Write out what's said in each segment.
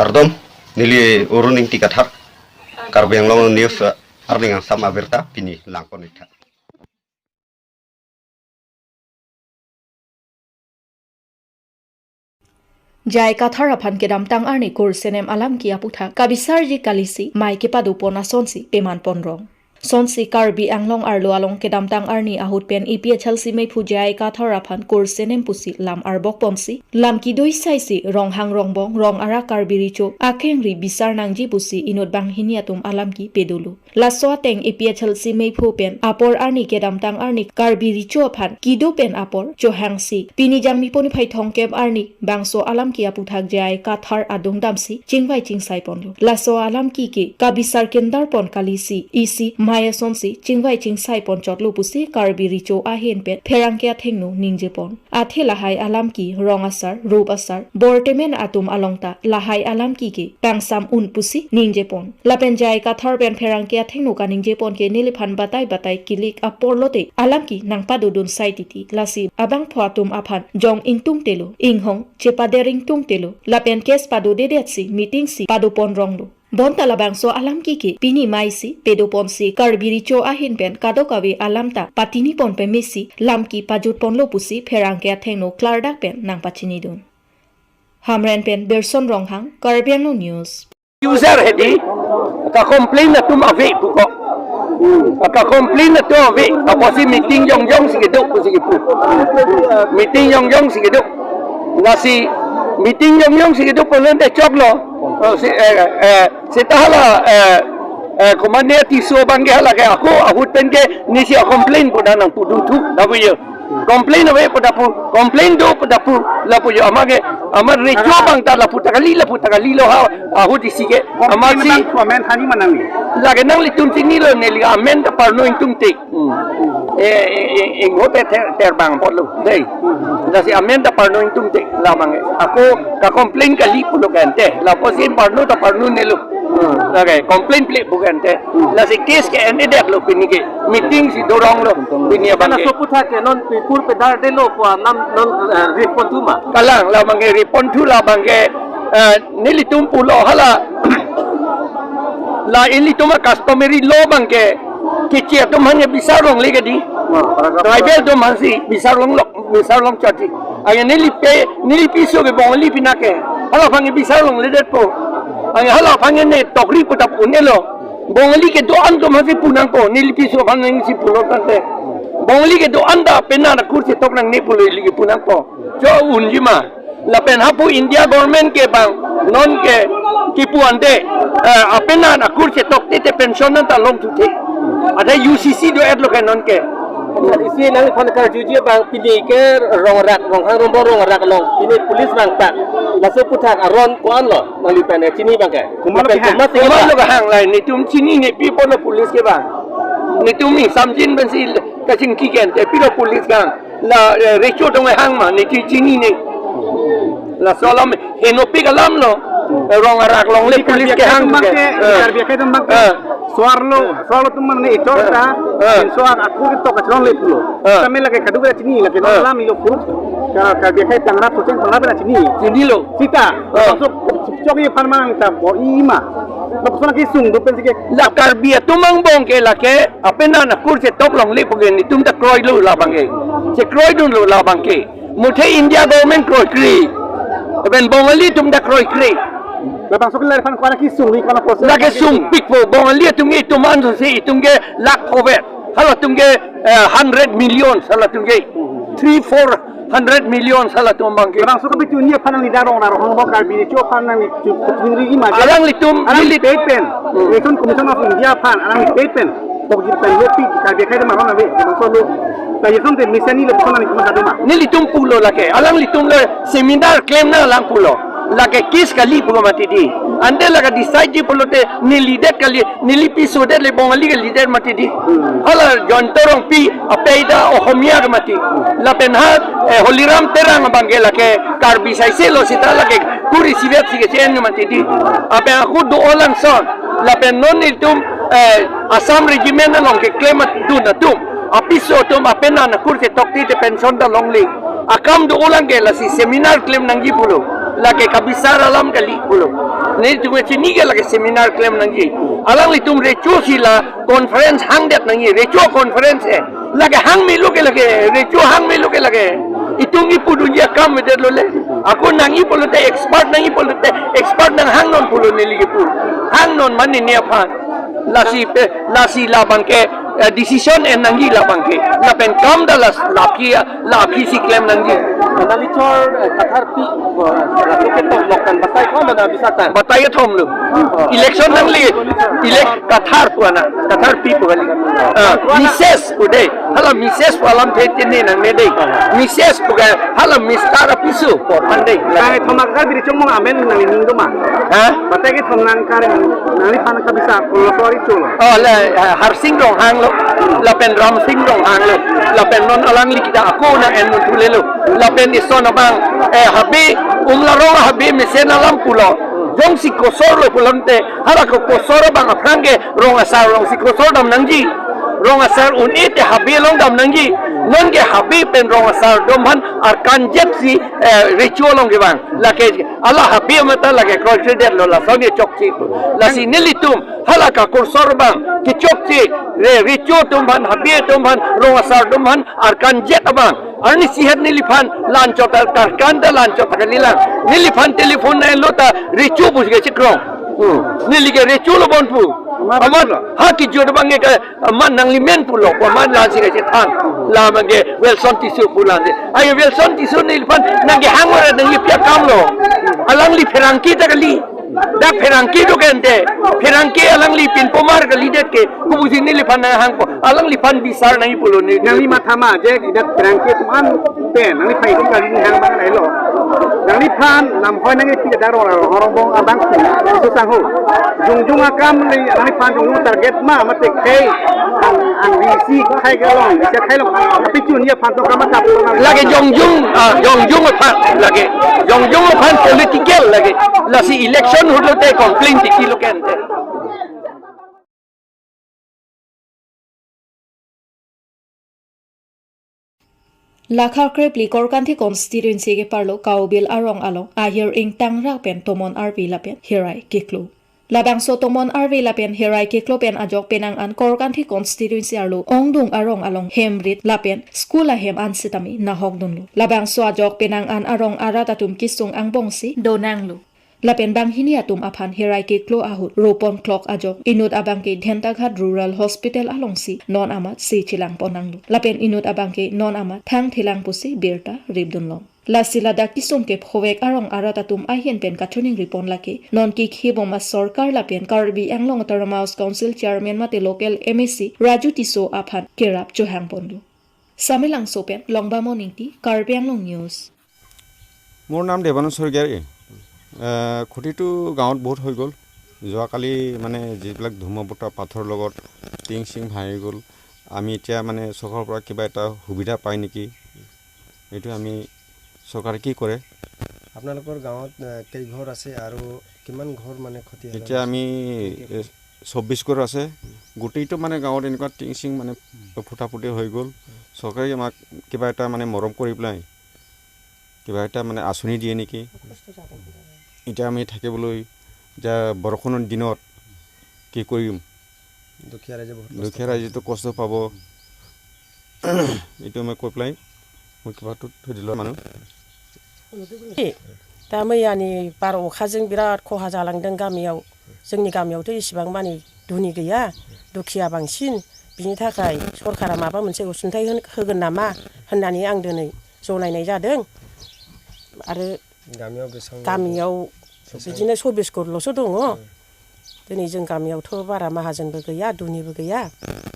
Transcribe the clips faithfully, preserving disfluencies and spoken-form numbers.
Kardom, neli Arun Ingti Kathar, Karbi Anglong News, eh, arni angsam abirta pini langpon-iktha. J I Kathar aphan kedamtang arni kursenem alam ki aputhak kabisarji kalisi mei kepadopon asonsi pemanpon rong. Sonsi Karbi Anglong arlo along kedamtang arni ahut pen A P H L C meiphu J I Kathar aphan kursenem pusi lam arbokponsi, lam kedo isaisi Ronghang Rongbong, Rong Arak Karbi Recho akengri bisar nangji pusi inut banghini atum alam ki pedolo. Laso ateng A P H L C meiphu pen apor arni kedamtang arni Karbi Recho aphan kedo pen apor chohangsi, pini Jangmi pon niphai thomkep arni bangso alam ki aputhak J I Kathar adung damsi chingvai chingsaiponlo. Laso alam ki ke kabisar kendarpon kalisi isi mei asonsi chingvai chingsaiponchotlo pusi Karbi Recho ahin pen pherangke athengno ningjepon. Athe lahai alam ki rong asar, rup asar, bortemen atum along ta lahai alam ki ke pangsam un pusi ningjepon. Lapen J I Kathar pen pherangke athengno kaningjepon ke neliphan batai batai kilik apor lote alam ki nangpadodun sai titi. Lasi abangphu atum aphan jong ingtungtelo, inghong chepader ingtungtelo. Lapen case padodedetsi meeting si padopon ronglo. Bonta labangso alam ki ke pini meisi pedoponsi Karbi Recho ahin pen kadokave alam ta patinipon pemesi lam ki pajutponlo pusi pherangke athengno klardak pen nangpachinidun. Hamren pen Berson Ronghang, Karbi Anglong News. User hedi, ka complain atum ave puko. Ka complain atum ave, apotsi meeting jongjongsi kedo pusi kepu. Meeting jongjongsi kedo. Lasi meeting jongjongsi kedo pulote choklo. Oh, si, eh, eh, seta hala, eh, eh, komatne Tisso abangke hala ke ako ahut pen ke nisi a complain pu nangpudun thu, lapu jo. Complain ave pu ta pu, complain do pu ta pu, lapu jo amat ke, amat Recho abang ta lapu ta kali, lapu ta kalilo ha, ahut isi ke, amatsi. Amen hani manang ni. Lake nanglitum chinilo neli amen ta parno ingtungte. Hmm. Eh, eh, eh, inghote ter, terbang apotlo, dei. Lasi amen ta parno ingtungte, labang ke. Ako ka complain kali pulo ke ante, lapusi parno ta parnonelo. Hmm. Lake, complain ple pu ke ante. Hmm. Lasi case ke endedetlo pini ke. Meeting si doronglo pini abang ke. Karna soputhak ke non pipur pedardelo pu anam non, eh, riponthu ma. Kalang, labang ke riponthu labang ke, eh, nelitum pulo hala. La ilitum a customary law abang ke, Keche atum aphan ke bisar longle ke dei. Tribal atum aphansi bisar longlo, bisar longchot dei. Anke neli pe, neli piso ke Bongali pinake. Hala aphan ke bisar longledetpo. Anke hala aphan ke ne tokri pu ta pu un'elo. Bongali kedo-an atum aphansi punangpo. Neli piso aphan nangsi pulo tangte. Bongali kedo-an ta penan akur chetok nangne pulo ili ke punangpo. Cho unji ma. Lapen hapu India government ke bang, non ke kipu ante, eh, apenan akur chetok te te pension an ta longthu the. Ada U C C do-etlo ke non ke. Isi nangphan karjuji bang pini ke Rong Arak, Ronghang Rongbong Rong Arak along. Pini police bang ta. Laso aputhak aron ko-anlo, nangliphan chini bang ke. Komatlo kehang? Komatlo kehang, lahai netum chinine, pi apotlo police ke bang. Netum ingsamjin pensi kachingki ke ante, pilo police kehang. La, eh, Recho atum kehang ma, neli chinine. Laso alam henopik alamlo. Eh, Rong Arak alongle police kehang ke. Karbi akhei atum bang ke. Eh. Soarlo, soarlo atum mane itor ta. Eh. Soar akur ketok kachelongle pulo. Eh. Kami lake kadokave chini, lake non, eh, alam ilo puruk. Ka, Karbi akhei tangra tucheng pala bela chini. Chinilo. Sita. Eh. Masuk chok-i aphan mang ta bo-i ma. Lapuson kesung do pensi ke. La Karbi atum angbong ke lake apenan akur chetok longle pu ke netum ta kroilo labang ke. Chekroidunlo labang ke. Muthe India government kroikre. Lapen Bongali atum ta kroikre. Labangso ke lariphan ko-an kesung, ko-an process. Lake sungpikpo Bongali atum ke itum ansi itum ke lakh over. Halatum ke, eh, hundred million halatum ke. Three, four hundred million halatum abang ke. Labangso ke bitu ni aphan nangli darong, darong, Rongbong Karbi Recho aphan nangli chu, chu, chu, chu, ma. Alanglitum, alang neli pet pen. Hmm. Election Commission of India aphan, alang pet pen. Tokjir pen lo pi, Karbi akhei atum aron ave, lapuson lo. Ta yesong te mesen ni lapuson nangli komat doma. Nelitum pulo lake, alanglitum le seminar klemnang alang pulo. Lake case kali pu mati dei. Ante lake decide ji pulote nelidet kali, neli pisodet le Bongali kalidet mati dei. Hmm. Hala Jayanta Rongpi apei ta Ohomia ke mati. Lapen ha, eh, Holiram Terang abang ke lake Karbi saiselo seta lake kur isivet si ke chen mati dei. Lapen ako do-o langson. Lapen non nelitum, eh, Assam Regiment along keklem dun atum. Apiso atum apenan akur chetok te te pension ta longle. Akam do-o lang ke lasi seminar klem nangji pulo. Lake kabisar alam kali pulo. Nelitum chini ke lake seminar klem nangji. Alanglitum recho si la conference hangdet nangji. Recho conference eh. Lake hang melo ke lake. Recho hang melo ke lake. Itum ipu dunji akam medet lo le. Ako nangji pulote expert nangji pulote expert nanghang non pulo neli ke pu. Hang non mane ne aphan. Lasi pe, lasi labang ke, eh, decision en nangji labang ke. Lapen kam da las, laphi, laphi si klem nangji. Nangli chor, eh, Kathar pi, eh, lapu ketok lok kan batai ko mana bisa tan? Batai kethom lo. Oh. Election nangli, elect Kathar pu ana, Kathar pi pu kali. Ah, Mises pu dei. Hala Mises pu alamthe tini nangne dei. Mises pu ke hala Mister apiso pu aphan dei. Batai kethom nangkar biri chongmong amen nangli ning do ma? Ha? Batai kethom nangkar nangliphan kabisa kolosori cholo. Oh, le, eh, Harsing Ronghang lo, lapen Ramsing Ronghang lo, lapen non alangli kita ako nang en mun thule lo, lapen ison abang, eh, Habe, Umlarong Habe mesen alam pulo, jongsi kosor lo pulote, hala ko kosor abang aphrang ke rong asar alongsi kosor dam nangji, rong asar un-e te Habe along dam nangji, non ke Habe pen rong asar atum aphan arkan jet si, eh, recho along kevang, lake hala Habe mata lake kroikre det lo lason ke chokche. Lasi nelitum hala ka kosor abang kechokche, re, recho atum aphan, Habe atum aphan, rong asar atum aphan arkan jet abang. Arni sihat neliphan la-anchot ta, arkan ta la-anchot ta kalilang. Neliphan telephone nai lo ta recho pusi kechekrong. Hmm. Neli ke recho lo bon pu. Amat ha kejut abang ke amat nangli men pulo, amat la si kachethang. La abang ke Wilson Tisso pu la si. Ai Wilson Tisso neliphan nangkehang ora nangji pi akam lo. Alangli pherangke ta kali. Dak pherangke do kente. Pherangke alangli pinpomar kalidet ke. Kopusi neliphan nanghangpo. Alangliphan bisar nangji pulo ne. Nangli matha ma je dak pherangke atum an pen nangliphan itum kali ni hang abang lahelo. Nangliphan lamhoi nangkepi dak rong rong bong abang si susang ho. Jongjong akam le nangliphan jongjong target ma mate khei ang ang V C khei kelong, V C khei long. Tapi chun ya phan to kama tap. Lake jongjong, ah, jongjong aphan lake. Jongjong aphan political lake. Lasi election ahut lote complain tiki lo kente. Lakha krepli Korkanthi constituency keparlo Kaobil arong along ahir ingtangrak pen tomon arve lapen herai keklo. Labangso tomon arve lapen herai keklo pen ajok penang an Korkanthi constituency arlo Ongdung arong along hemrit lapen school ahem an sitame nahok dunlo. Labangso ajok penang an arong arat atum kesung angbong si donanglo. Lapen banghini atum aphan herai keklo ahut ropon klok ajok inut abang ke Dhentaghat Rural Hospital alongsi non amat se chelang pon nanglo. Lapen inut abang ke non amat thangthelang pusi birta rip dunlong. Lasi ladak kesung kephovek arong arat atum ahin pen kachiningri pon lake non kekhi boma sorkar lapen Karbi Anglong Autonomous Council Chairman mate local M A C Raju Tisso aphan kerap chohang ponlo. Samelangso pen Longbamon Ingti, Karbi Anglong News. মোৰ নাম দেৱানন্দ স্বৰ্গীয়াৰী। এ, ক্ষতিটো গাঁৱত বহুত হৈ গ'ল। যোৱাকালি মানে যিবিলাক ধুমুহা বতাহ পাথৰ লগত টিং চিং ভাঙি গ'ল। আমি এতিয়া মানে চৰকাৰৰ পৰা কিবা এটা সুবিধা পায় নেকি, এইটো আমি, চৰকাৰে কি কৰে? আপোনালোকৰ গাঁৱত, এ, কেইঘৰ আছে আৰু কিমান ঘৰ মানে ক্ষতি সাধন এতিয়া হৈছে? আমি, এ, চৌব্বিছ ঘৰ আছে। গোটেইটো মানে গাঁৱত এনেকুৱা টিং চিং মানে ফুটা ফুটি হৈ গ'ল। চৰকাৰে আমাক কিবা এটা মানে মৰম কৰি পেলাই কিবা এটা মানে আঁচনি দিয়ে নেকি? এতিয়া আমি থাকিবলৈ এতিয়া বৰষুণৰ দিনত কি কৰিম? দুখীয়া ৰাইজে বহুত কষ্ট দুখীয়া পায়। ৰাইজেতো কষ্ট পাব। এইটো মই কৈ পেলাই মই কিবাটো থৈ দিলোঁ মানুহ। दा मैयानि बार अखाजों बिराद खहा जालांदों गामियाव। जोंनि गामियावथ' इसिबां मानि धोनि गैया, दुखिया बांसिन। बिनि थाखाय सरकारा माबा मोनसे अनसुंथाइ होन-, होगोन नामा होननानै आं दिनै जनायनाय जादों। आरो गामियाव बेसेबां गामियाव बेसेबां बिदिनो सब्बिस घरल'सो दङ। दिनै जों गामियावथ' बारा माहाजोनबो गैया, धोनिबो गैया,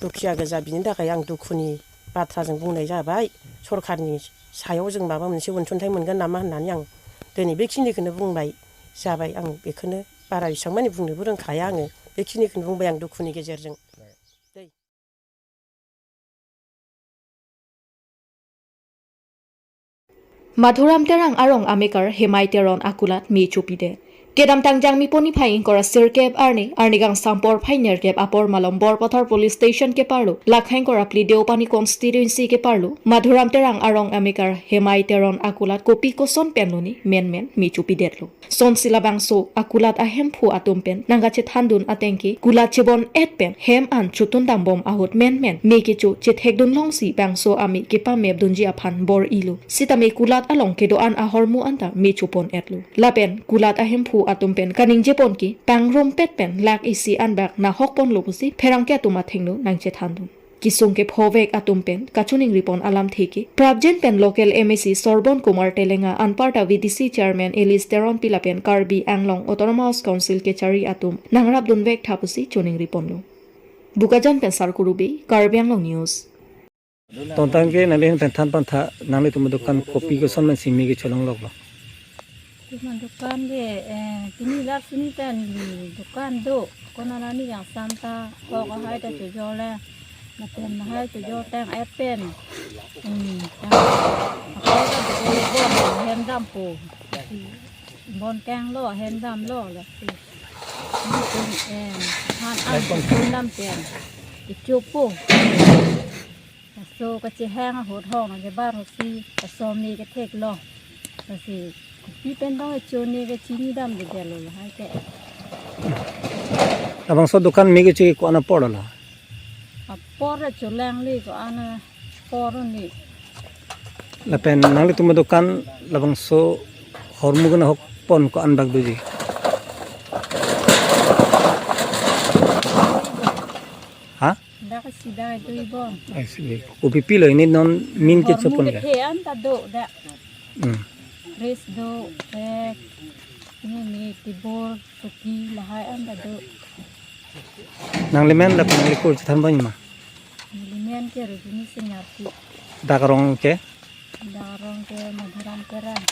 दुखिया गोजा। बिनि थाखाय आं दुखुनि बाथ्रा जों बुंनाय जाबाय। सरकारनि सायाव जों माबा मोनसे अनसुंथाइ मोनगोन नामा होननानै आं दिनै बेखिनिखौनो बुंबाय जाबाय। आं बेखौनो बारा एसेबां मानि बुंनोबो रोंखाया आङो। बेखिनिखौनो बुंबाय आं दुखुनि गेजेरजों। Madhuram Terang arong amekar Hemai Teron akulat me chopidet. Kedamtang Jangmi pon niphai ingkoi ra sirkep arni, arni kangsam porphai nerkep apor malom Borpathar Police Station keparlo, Lakha ingkoi ra phli Deopani Constituency keparlo, Madhuram Terang arong amekar Hemai Teron akulat kopi koson pen loni menmen me chopidetlo. Sonsi labangso akulat ahemphu atum pen nangkachethandun ateng ke kulat chebon-et pen hem an chotun dambom ahut menmen me kecho chethekdun longsi bangso ame kepamepdunji aphan bor-ilo. Sitame kulat along kedo-an ahormu anta me chopon-etlo. Lapen kulat ahemphu atum pen kaningjepon ke pangrumpet pen lakh isi anbak nahokponlo pusi pherangke atum athengno nangchethandun. Kesung kephovek atum pen kachoningripon alamthe ke prapjin pen local M A C Sorbon Kumar Telenga anparta V D C Chairman Elis Teronpi lapen Karbi Anglong Autonomous Council kechari atum nangrapdunvek tha pusi choningriponlo. Bokajan pen Sarkuru Bey, Karbi Anglong News. Tongtang ke nanglihin pen than pantha, nanglitum adukan kopi koson pen si me kecholongloklo? Tuma dukan ke, eh, pini lar sini pen dukan do, konat arni kangsam ta, kok ahai ta chojor le, lapen ahai chojor tang-et pen. Hmm, tang, akai ta chojor le bon, hem dampo. Bon kanglo, hem damlo, lasi. Ini pen, eh, han an chotun dam pen. Kechopo. Laso kachehang ahut hong nangkebar ahut si, laso me ketheklo. Lasi kopi pen tong kecho ne kachini damdedetlo lahai ke. Labangso dukan me kecho ko-an apor lo? Apor le cholangli ko-an apor ni. Lapen nanglitum adukan labangso hormu kenahokpon ko-an bak doji? Ha? Dak sida itu ibon. Ai, si. Kopi pilo ini non min ke hormu chopon ke? Kethe anta do dak. Hmm. Rice do, eh, ini mi tibor, suki, lahai anta do. Nanglimen lapen nanglikur chethanbom ma? Nanglimen ke Rujuni Singh Arti. Dak arong ke? Dak arong ke Madhuram Terang.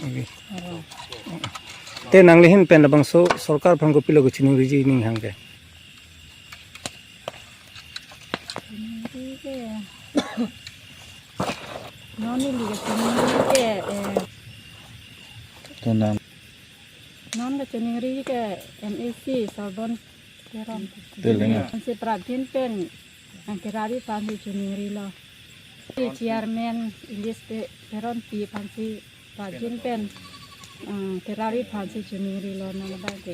Oke. Arong. Te nanglihin pen labangso sorkar aphan kopilo kachiningriji ning hang ke? Chiningri ke. Non neli kachiningri ke, eh. Tenang. Non kachiningri ke M A C Sorbon Teron. Teron. Si prapjin pen nangkerari aphan si chiningrilo. Si Chairman Elis Te-, Teronpi aphan si prapjin pen, eh, kerari aphan si chiningrilo nang bang ke.